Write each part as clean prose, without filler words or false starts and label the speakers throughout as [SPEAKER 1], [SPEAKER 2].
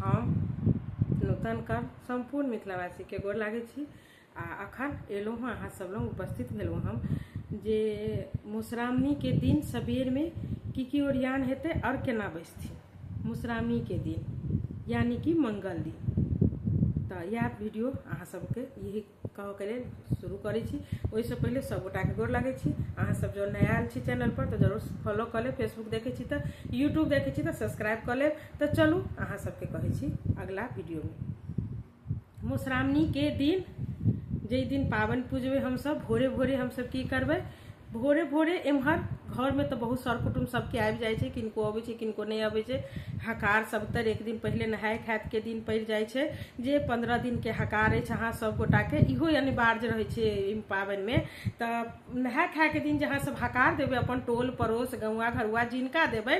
[SPEAKER 1] हम नूतन कर सम्पूर्ण मिथिलावासीके गोर लागै छी आ अखन एलहुँ हँ अहाँ सब लग उपस्थित भेलहुँ हम जे मधुश्रावणीके दिन सबेरमे की की ओरियान हेतै आओर केना बैसथिन मधुश्रावणीके दिन यानि कि मंगल दिन। तऽ इएह वीडियो अहाँ सबके यही कहऽके लेल शुरू करै छी। ओहिसँ पहिले सब गोटाके गोर लागै छी। अहाँ सब जँ नया आयल छी चैनल पर तऽ जरूर फॉलो कऽ लेब, फेसबुक देखै छी तऽ यूट्यूब देखै छी तऽ सब्सक्राइब कऽ लेब। तऽ चलू अहाँ सबके कहै छी अगला वीडियोमे। मधुश्रावणीके दिन जाहि दिन पाबनि पूजबै हमसब, भोरे भोरे हमसब की करबै, भोरे भोरे एम्हर घरमे तऽ बहुत सर कुटुम्ब सबके आबि जाइ छै, किनको अबै छै किनको नहि अबै छै। हकार सबतर एक दिन पहिले नहाय खायके दिन पड़ि जाइ छै, जे 15 दिनके हकार अछि अहाँ सब गोटाके, इहो अनिवार्य रहै छै एहि पाबनिमे। तऽ नहाय खायके दिन जे अहाँ सब हकार देबै अपन टोल पड़ोस गौआ घरुआ जिनका देबै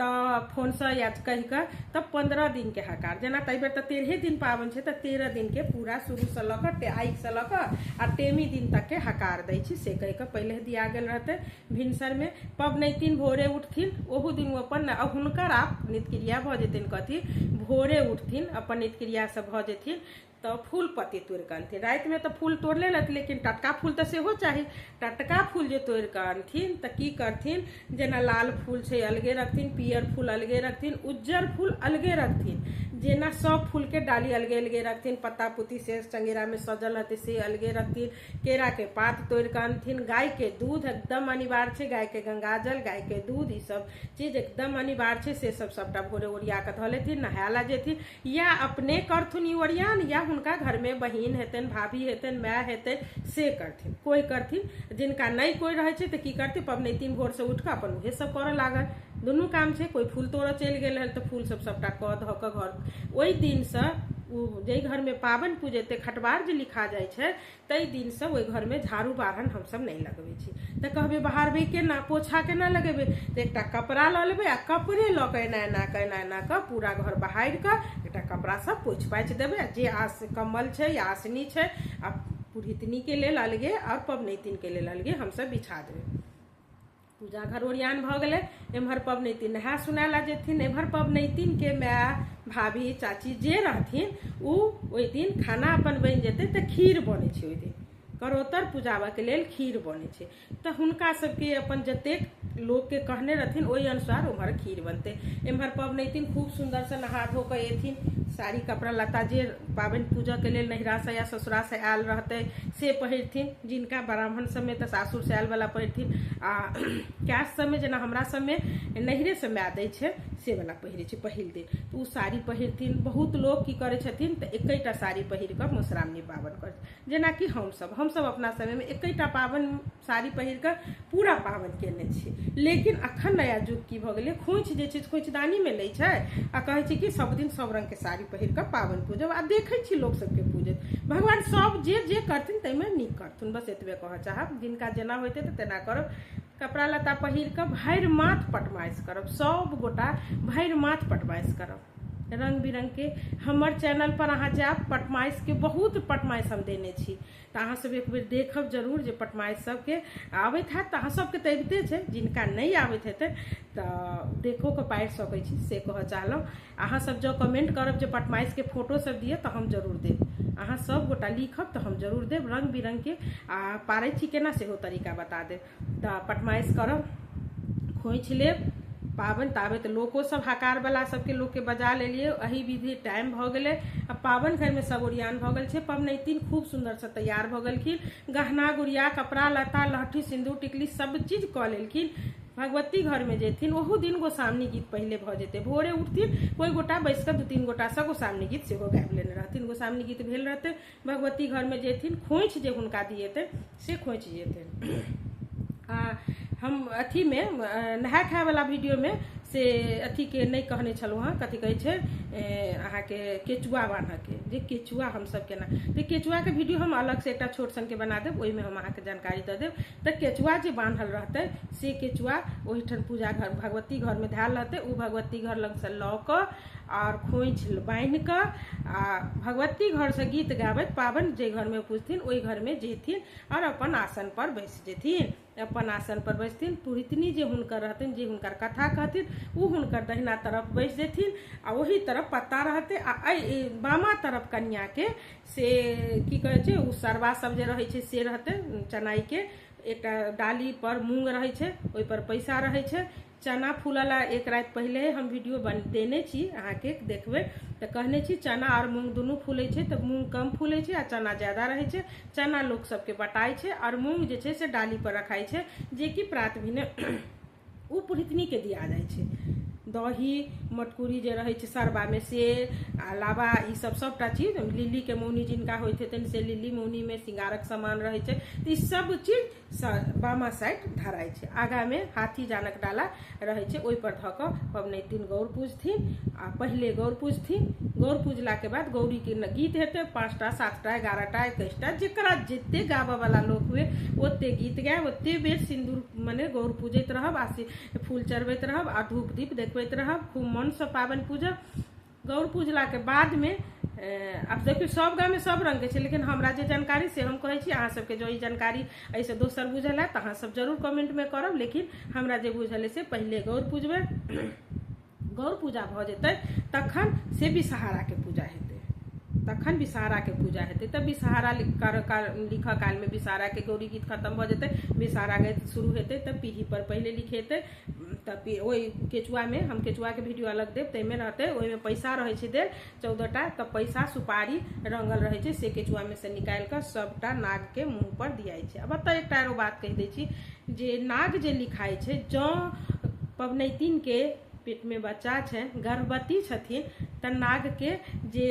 [SPEAKER 1] तऽ फोनसँ या कहि कऽ, तऽ 15 दिनके हकार, जेना तऽ एहिबेर तऽ 13 दिन पाबनि छै, तऽ 13 दिनके पूरा शुरूसँ लऽ कऽ आइसँ लऽ कऽ आ टेमी दिन तकके हकार दै छी से कहि कऽ पहिले दिया गेल रहतै। भिनसरमे पबनैतिन भोरे उठथिन, ओहू दिन ओ अपन हुनकर आब नित्यक्रिया भऽ जेतनि, कथी भोरे उठथिन अपन नित्यक्रिया सब भऽ जेथिन तऽ फूल पत्ती तोड़ि कऽ अनथिन। रातिमे तऽ फूल तोड़ले रहथिन, लेकिन टटका फूल तऽ सेहो चाही। टटका फूल जे तोड़ि कऽ अनथिन तऽ की करथिन, जेना लाल फूल छै अलगे रखथिन, पियर फूल अलगे रखथिन, उज्जर फूल अलगे रखथिन, जेना सब फूलके डाली अलगे अलगे रखथिन, पत्ता पुत्ती से चंगेरामे सजल रहतै से अलगे रखथिन, केराके पात तोड़ि कऽ अनथिन, गायके दूध एकदम अनिवार्य छै, गायके गंगाजल गायके दूध ई सब चीज एकदम अनिवार्य छै, से सब सबटा भोरे ओरिया कऽ धऽ लेथिन, नहाय ला जेथिन या अपने करथुन ई ओरियान या हुनका घरमे बहिन हेतनि, भाभी हेतनि, माय हेतनि से करथिन, कोइ करथिन। जिनका नहि कोइ रहै छै तऽ की करथिन, पबनैतिन भोरसँ उठि कऽ अपन उहे सब करऽ लागल, दुनू काम छै। कोइ फूल तोड़ऽ चलि गेल हल तऽ फूल सब सबटा कऽ धऽ कऽ घर ओहि दिनसँ ओ जाहि घरमे पाबनि पूजेतै खटवार जे लिखा जाइ छै ताहि दिनसँ ओहि घरमे झाड़ू बारहन हमसब नहि लगबै छी। तऽ कहबै बहारबै केना, पोछा केना लगेबै, तऽ एकटा कपड़ा लऽ लेबै आ कपड़े लऽ कऽ एना एना कऽ एना एना कऽ पूरा घर बहारि कऽ एकटा कपड़ासँ पोछि पाछि देबै। आ जे आस कम्बल छै या आसनी छै आ पुरहितनीके लेल अलगे आओर पबनैतिनके लेल अलगे हमसब बिछा देबै। पूजा घर ओरियान भऽ गेलै, एम्हर पबनैतिन नहा सुनाय ला जेथिन, एम्हर पबनैतिनके माय भाभी चाची जे रहथिन ओ ओहि दिन खाना अपन बनि जेतै तऽ खीर बनै छै, ओहि दिन करोतर पूजाबऽके लेल खीर बनै छै। तऽ हुनका सबके अपन जतेक लोकके कहने रहथिन ओहि अनुसार ओम्हर खीर बनतै। एम्हर पबनैतिन खूब सुन्दरसँ नहा धो कऽ एथिन, साड़ी कपड़ा लत्ता जे पाबनि पूजऽके लेल नैहरासँ या ससुरासँ आयल रहतै से पहिरथिन, जिनका ब्राह्मण सबमे तऽ सासुरसँ आयल वाला पहिरथिन आ कैश सबमे जेना हमरा सबमे नैहरेसँ माय दै छै से वाला पहिरै छै पहिल दिन, तऽ ओ साड़ी पहिरथिन। बहुत लोक की करै छथिन तऽ एकेटा साड़ी पहिर कऽ मधुश्रावणी पाबनि करै छै, जेनाकि हमसब अपना समयमे एकेटा पाबनि साड़ी पहिर कऽ पूरा पाबनि केने छी। लेकिन अखन नया युग की भऽ गेलै, खोंइछ जे छै खोंइछदानीमे लै छै आ कहै छै कि सब दिन सब रंगके साड़ी पहिर कऽ पाबनि पूजब आ देखै छी लोक सबके पूजैत। भगवान सब जे जे करथिन ताहिमे नीक करथुन, बस एतबे कहऽ चाहब। जिनका जेना होइतै तऽ तेना करब। कपड़ा लत्ता पहिर कऽ भरि माथ पटमाइश करब, सब गोटा भरि माथ पटमाइश करब रंग बिरंग के। हमर चैनल पर अहाँ जायब, पटमाइश के बहुत पटमाइश हम देने छी, तऽ अहाँ सब एक बेर देखब जरूर जे पटमाइश सबके आबैत हैत, तऽ अहाँ सबके तऽ अबिते छै, जिनका नहि आबैत हेतै तऽ देखो कऽ पारि सकै छी, से कहऽ चाहलहुँ। अहाँ सब जँ कमेंट करब जे पटमाइश के फोटो सब दिअ तऽ हम जरूर देब, अहाँ सब गोटा लिखब तऽ हम जरूर देब रंग बिरंग के, आ पारै छी केना सेहो तरीका बता देब। तऽ पटमाइश करब, खोंइछ लेब पाबनि, ताबे तऽ लोको सब हकार वाला सबके लोकके बजा लेलियै, एही विधि टाइम भऽ गेलै आ पाबनि घरमे सब ओरियान भऽ गेल छै। पबनैतिन खूब सुन्दरसँ तैयार भऽ गेलखिन, गहना गुड़िया कपड़ा लत्ता लहठी सिन्दूर टिकली सब चीज कऽ लेलखिन। भगवती घरमे जेथिन ओहू दिन गोसाउनी गीत पहिले भऽ जेतै, भोरे उठथिन कोइ गोटा बैस कऽ 2-3 गोटासँ गोसाउनी गीत सेहो गाबि लेने रहथिन, गोसाउनी गीत भेल रहतै। भगवती घरमे जेथिन खोंइछ जे हुनका दिएतै से खोंइछ जेतै। आ हम अथीमे नहाय खाय वाला वीडियोमे से अथीके नहि कहने छलहुँ हँ, कथी कहै छै अहाँके केचुआ बान्हऽके, जे केचुआ हमसब केना, तऽ केचुआके वीडियो हम अलगसँ एकटा छोट सनके बना देब, ओहिमे हम अहाँके जानकारी दऽ देब। तऽ केचुआ जे बान्हल रहतै से केचुआ ओहिठाम पूजा घर भगवती घरमे धयल रहतै, ओ भगवती घर लगसँ लऽ कऽ आओर खोइछ बान्हि कऽ आ भगवती घरसँ गीत गाबैत पाबनि जाहि घरमे पूजथिन ओहि घरमे जेथिन आओर अपन आसन पर बैस जेथिन। अपन आसन पर बैसथिन। पुरोहितनी जे हुनकर रहथिन, जे हुनकर कथा कहथिन, ओ हुनकर दहिना तरफ बैस जेथिन आ ओही तरफ पत्ता रहतै। आ एहि बामा तरफ कनियाके से की कहै छै, ओ सरबा सब जे रहै छै से रहतै। चनाइके एकटा डाली पर मूँग रहै छै, ओहि पर पैसा रहै छै। चना फूलऽ ला एक राति पहिले हम वीडियो बन देने छी, अहाँके देखबै तऽ कहने छी चना आओर मूँग दुनू फूलै छै, तऽ मूँग कम फूलै छै आ चना ज्यादा रहै छै। चना लोक सबके बटाइ छै आओर मूँग जे छै से डाली पर रखाइ छै, जेकि प्रात भेने ओ पुरहितनीके दिया जाइ छै। दही मटकुरी जे रहै छै सरबामे से आ लाबा ई सब सबटा चीज, लिलीके मौनी जिनका होइत हेतनि से लिली मौनीमे श्रृंगारक सामान रहै छै। तऽ ई सब चीज बामा साइड धराइ छै। आगामे हाथी जानक डाला रहै छै, ओहि पर धऽ कऽ पबनैतिन गौर पूजथिन आ पहिले गौर पूजथिन। गौर पूजलाके बाद गौरीके गीत हेतै, 5टा 7टा 11टा 21टा, जकरा जते गाबऽवला लोक हुए ओते गीत गायब, ओते बेर सिन्दूर मने गौर पूजैत रहब आ फूल चढ़बैत रहब आ धूप दीप देखबैत रहब, खूब मनसँ पाबनि पूजब। गौर पूजलाके बादमे आब देखियौ सब गाममे सब रङ्गके छै, लेकिन हमरा जे जानकारी से हम कहै छी। अहाँ सबके जो ई जानकारी एहिसँ दोसर बुझल हैत तऽ अहाँ सब जरूर कमेंटमे करब, लेकिन हमरा जे बुझल है से पहिले गौर पूजबै। गौर पूजा भऽ जेतै तखन से विषहाराके पूजा हेतै, तखन विषहाराके पूजा हेतै। तब विषहारा लिखऽ कालमे विषहाराके गौरी गीत खतम भऽ जेतै, विषहारा गीत शुरू हेतै तऽ पीढ़ी पर पहिले लिखेतै। तऽ ओहि केचुआमे, हम केचुआके वीडियो अलग देब, ताहिमे रहतै, ओहिमे पैसा रहै छै देल 14टा, तऽ पैसा सुपारी रंगल रहै छै, से केचुआमे से निकालि कऽ सबटा नागके मुँह पर दियाइ छै। आब एतऽ एकटा आरो बात कहि दै छी जे नाग जे लिखाइ छै, जँ पबनैतिनके पेटमे बच्चा छै, गर्भवती छथिन, तऽ नागके जे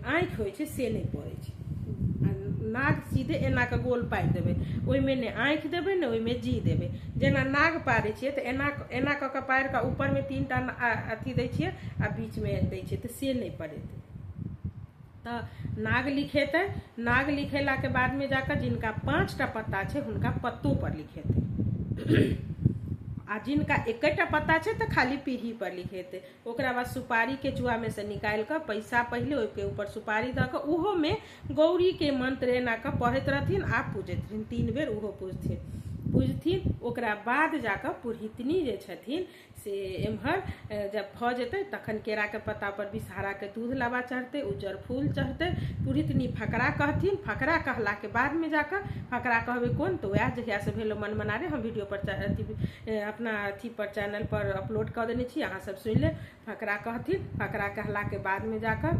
[SPEAKER 1] आँखि होइ छै से नहि पड़ै छै। नाग सीधे एना कऽ गोल पारि देबै, ओहिमे नहि आँखि देबै ने ओहिमे जी देबै। जेना नाग पारै छियै तऽ एना एना कऽ कऽ पारि कऽ ऊपरमे 3टा अथी दै छियै आ बीचमे दै छियै, तऽ से नहि पड़ेतै। तऽ नाग लिखेतै। नाग लिखेलाके बादमे जाकऽ जिनका 5टा पत्ता छै हुनका पत्तो पर लिखेतै, आ जिनका 1टा पत्ता छै तऽ खाली पीढ़ी पर लिखेतै। ओकरा बाद सुपारी केचुआमे से निकालि कऽ पैसा पहिले ओहिके ऊपर सुपारी दऽ कऽ ओहोमे गौरीके मंत्र एना कऽ पढ़ैत रहथिन आ पूजैत रहथिन। 3 बेर ओहो पूजथिन। ओकरा बाद जाकऽ पुरहितनी जे छथिन से एम्हर जब भऽ जेतै तखन केराके पत्ता पर विषहाराके दूध लाबा चढ़तै, उज्जर फूल चढ़तै। पुरहितनी फकरा कहथिन। फकरा कहलाके बादमे जाकऽ फकरा कहबै कोन, तऽ वएह जहियासँ भेल मन मना रे, हम वीडियो पर अथी अपना अथी पर चैनल पर अपलोड कऽ देने छी, अहाँ सब सुनि लेब। फकरा कहथिन। फकरा कहलाके बादमे जाकऽ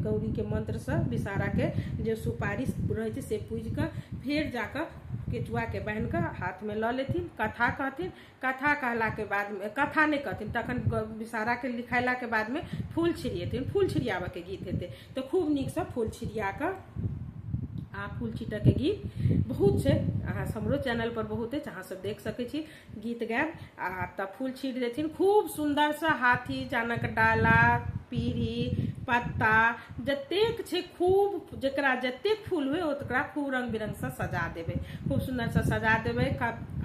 [SPEAKER 1] गौरीके मंत्रसँ विषहाराके जे सुपारी रहै छै से पूजि कऽ फेर जाकऽ केचुआके बान्हि कऽ हाथमे लऽ लेथिन, कथा कहथिन। कथा कहलाके बादमे, कथा नहि कहथिन, तखन विषहाराके लिखेलाके बादमे फूल छिड़ियेथिन। फूल छिड़ियाबऽके गीत हेतै तऽ खूब नीकसँ फूल छिड़िया कऽ आ फूल छीटऽके गीत बहुत छै, अहाँ हमरो चैनल पर बहुत अछि, अहाँ सब देख सकै छी। गीत गायब आ तब फूल छीट देथिन खूब सुन्दरसँ। हाथी जानक डाला, पीढ़ी, पत्ता जतेक छै खूब, जकरा जतेक फूल हुए ओकरा खूब रंग बिरंगसँ सजा देबै, खूब सुन्दरसँ सजा देबै।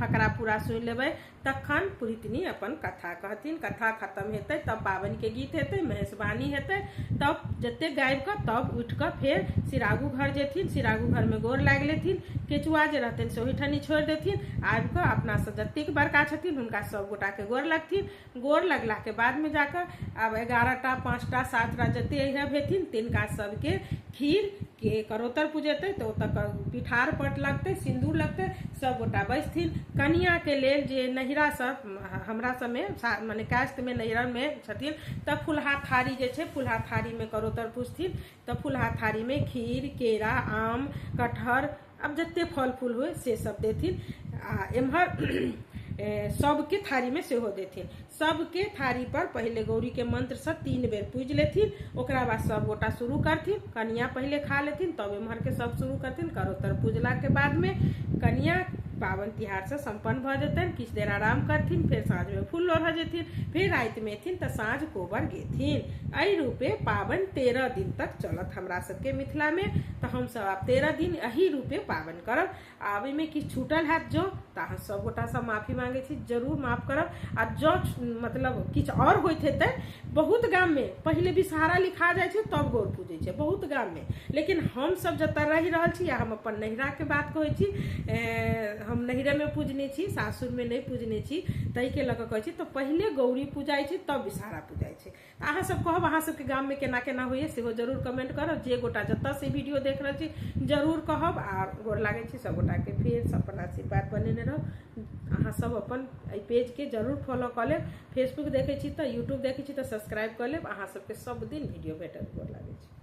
[SPEAKER 1] फकरा पूरा सुनि लेबै तखन पुरहितनी अपन कथा कहथिन। कथा खतम हेतै तब पाबनिके गीत हेतै, महेशवाणी हेतै, तब जतेक गाबि कऽ तब उठि कऽ फेर सिरागू घर जेथिन। सिरागू घरमे गोर लागि लेथिन। केचुआ जे रहतनि से ओहिठनी छोड़ि देथिन। आबि कऽ अपनासँ जतेक बड़का छथिन हुनका सब गोटाके गोर लगथिन। गोर लगलाके बादमे जाकऽ आब 11टा 5टा 7टा जते अहिरब हेथिन तिनका सबके खीर के करोतर पूजेतै, तऽ ओतऽ पिठार पट लगतै, सिन्दूर लगतै, सब गोटा बैसथिन। कनियाके लेल जे नहिरा सब हमरा सबमे मने कास्तमे नैहरामे छथिन तऽ फुलहा थारी जे छै, फुलहा थारीमे करोतर पूजथिन। तऽ फुलहा थारीमे खीर, केरा, आम, कटहर, आब जते फल फूल हुए से सब देथिन। आ एम्हर सबके थारीमे सेहो देथिन। सबके थारी पर पहिले गौरीके मंत्रसँ 3 बेर पूजि लेथिन। ओकरा बाद सब गोटा शुरू करथिन। कनिया पहिले खा लेथिन तब एम्हरके सब शुरू करथिन। करोतर पूजलाके बादमे कनिया पाबनि तिहारसँ सम्पन्न भऽ जेतनि। किछु देर आराम करथिन, फेर साँझमे फूल लोढ़ऽ जेथिन, फेर रातिमे एथिन तऽ साँझ कोबर गेथिन। एहि रूपे पाबनि 13 दिन तक चलत हमरा सबके मिथिलामे। तऽ हमसब आब 13 दिन एही रूपे पाबनि करब। आब एहिमे किछु छूटल हैत जो तऽ अहाँ सब गोटासँ माफी मांगै छी, जरूर माफ करब। आ जँ मतलब किछु आओर होइत हेतै, बहुत गाममे पहिले विषहारा लिखा जाइ छै तब गौर पूजै छै बहुत गाममे, लेकिन हमसब जतऽ रहि रहल छी, या हम अपन नैहराके बात कहै छी, हम नैहरेमे पूजने छी, सासुरमे नहि पूजने छी, ताहिके लऽ कऽ कहै छी, तऽ पहिले गौरी पूजाइ छै तब विषहारा पूजाइ छै। तऽ अहाँ सब कहब अहाँ सबके गाममे केना केना होइए सेहो जरूर कमेंट करब। जे गोटा जतऽसँ वीडियो देख रहल छी जरूर कहब। आ गोर लागै छी सब गोटाके, फेर अपन आशीर्वाद बनेने रहब। अहाँ सब अपन एहि पेजके जरूर फॉलो कऽ लेब, फेसबुक देखै छी तऽ यूट्यूब देखै छी तऽ सब्सक्राइब कऽ लेब, अहाँ सबके सब दिन वीडियो भेटत। गोर लागै छी।